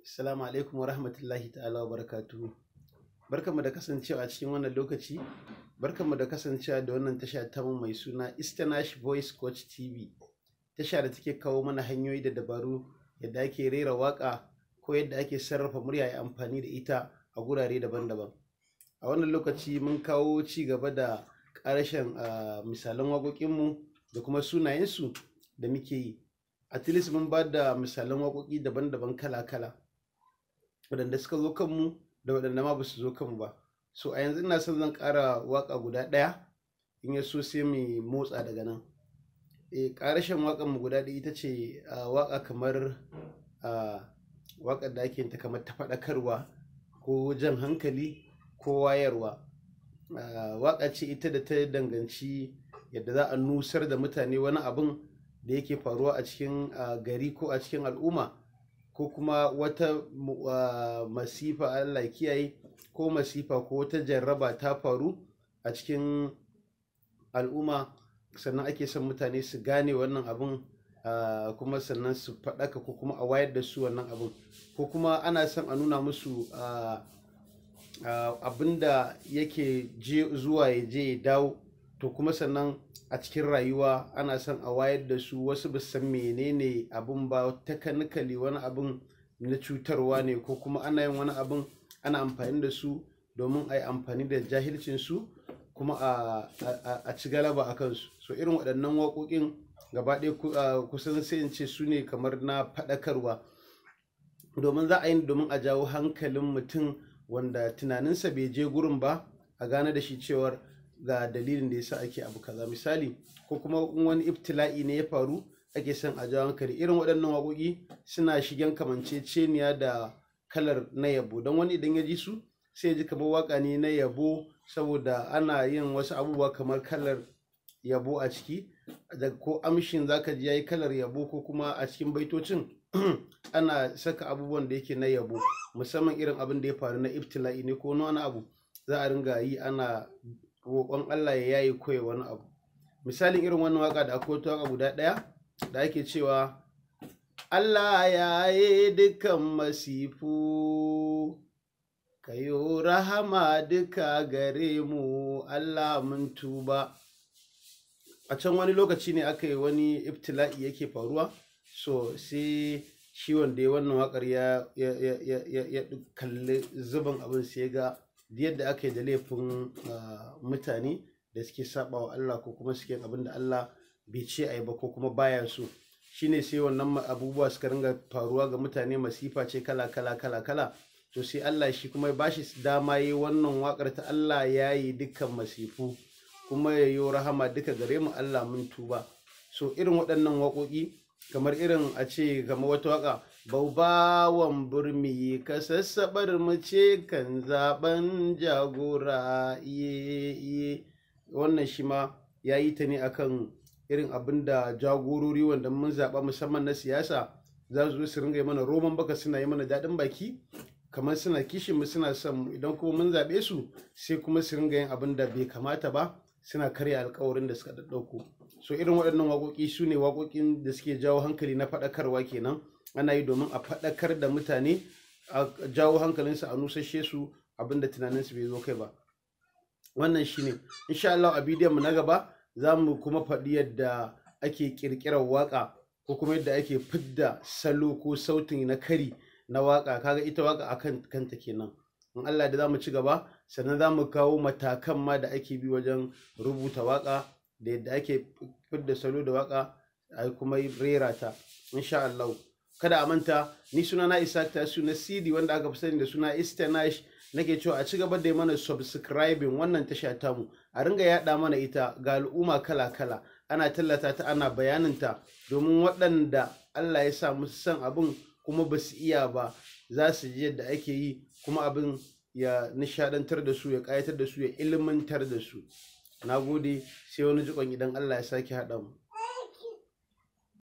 Assalamu alaikum wa rahmatullahi ta'ala wa barakatuhu. Barkanmu da kasancewa a cikin wannan lokaci, barkanmu da kasancewa da wannan tasha tamu mai suna Easternash Voice Coach TV. Tasha da take kawo mana hanyoyi da dabaru yadda ake rera waƙa ko yadda ake sarrafa murya ya amfani da ita a gurare daban-daban. A wannan lokaci mun kawo ci gaba da ƙarashen misalan waƙoƙinmu da kuma sunayensu da muke yi. At least mun ba da misalan waƙoƙi daban-daban kala-kala, waɗanda suka zo kanmu da waɗanda ma ba su zo kanmu ba. So a yanzu ina son zan ƙara waƙa guda ɗaya, in ya so sai mu motsa daga nan. Ƙarashen waƙar mu guda ɗaya ita ce waƙa kamar waƙar da ake ta kamar ta faɗakarwa ko jan hankali ko wayarwa. Waƙa ce ita da ta danganci yadda za a nusar da mutane wani abun da yake faruwa a cikin gari ko a cikin al'umma, ko kuma wata masifa, Allah kiyaye, ko masifa ko wata jarraba ta faru a cikin al'umma, sannan ake son mutane su gane wannan abun, kuma sannan su faɗaka ko kuma a wayar da su wannan abun, ko kuma ana son a nuna musu abin da yake zuwa ya je ya dawo. To kuma sannan a cikin rayuwa ana son a wayar da su, wasu ba san menene abun ba, technically wani abun na cutarwa ne, ko kuma ana yin wani abun ana amfani da su domin a yi amfani da jahilcin su kuma a ci galaba a kansu. So irin waɗannan waƙoƙin gaba ɗaya kusan sai in ce su ne kamar na faɗakarwa, domin za a yi domin a jawo hankalin mutum wanda tunaninsa bai je gurin ba, a gane da shi cewar ga dalilin da yasa ake abu kaza misali, ko kuma in wani ibtila'i ne ya faru ake son a jawo hankali. Irin waɗannan waƙoƙi suna shigen kamanceceniya da kalar na yabo, don wani idan ya ji su sai ya ji kamar waƙa ne na yabo, saboda ana yin wasu abubuwa kamar kalar yabo a ciki, da ko amshin zaka ji yayi kalar yabo, ko kuma a cikin baitocin ana saka abubuwan da yake na yabo, musamman irin abin da ya faru na ibtila'i ne ko wani abu za a ringa yi ana roƙon Allah ya yaye koya wani abu. Misalin irin wannan waka da akwai wata waka guda ɗaya da ake cewa Allah yaye dukan masifu, kayo rahama duka gare mu, Allah mun tuba. A can wani lokaci ne aka yi wani ibtila'i yake faruwa, so sai shi wanda ya wannan waƙar ya kalli zubin abin, sai ga yadda aka yi da laifin mutane da suke saba wa Allah ko kuma suke abin da Allah bai ce a yi ba ko kuma baya so. Shine sai wannan abubuwa suka ringa faruwa ga mutane, masifa ce kala kala kala kala. To sai Allah shi kuma ya bashi dama yi wannan waƙar ta Allah ya yi dukkan masifu kuma ya yi rahama duka gare mu, Allah mun tuba. So irin waɗannan waƙoƙi kamar irin a ce kamar wata waƙa baubawan burmi ka sassaɓar mu ce kan zaɓen jagora iye iye. Wannan shi ma ya yi ta ne akan irin abin da jagorori wanda mun zaɓa musamman na siyasa za su zo su ringa yi mana roman baka, suna yi mana daɗin baki kamar suna kishin mu, suna son mu. Idan kuma mun zaɓe su sai kuma su ringa yin abin da bai kamata ba, suna karya alkawarin da suka ɗaɗɗauko. So irin waɗannan waƙoƙi su ne waƙoƙin da suke jawo hankali na faɗakarwa kenan. Ana yi domin a faɗakar da mutane, a jawo hankalinsu, a nusashe su abinda tunaninsu bai zo kai ba. Wannan shine insha Allah a bidiyon mu na gaba za mu kuma faɗi yadda ake ƙirƙirar waƙa ko kuma yadda ake fidda salo ko sautin na kari na waƙa. Kaga ita waƙa akan kanta kenan. In Allah da za mu ci gaba, sannan za mu kawo matakan ma da ake bi wajen rubuta waƙa da yadda ake fidda salo da waƙa a kuma rera ta insha Allah. Kada a manta, ni suna na Isa Tasu na CD wanda aka fi sani da suna Easternash. Nake cewa a ci gaba da mana subscribing wannan tasha tamu, a ringa yaɗa mana ita ga al'umma kala kala, ana tallata ta, ana bayanin ta, domin waɗanda Allah ya sa musu san abin kuma ba su iya ba za su ji yadda ake yi, kuma abin ya nishadantar da su, ya ƙayatar da su, ya ilmantar da su. Na gode, sai wani jikon idan Allah ya sake haɗa mu.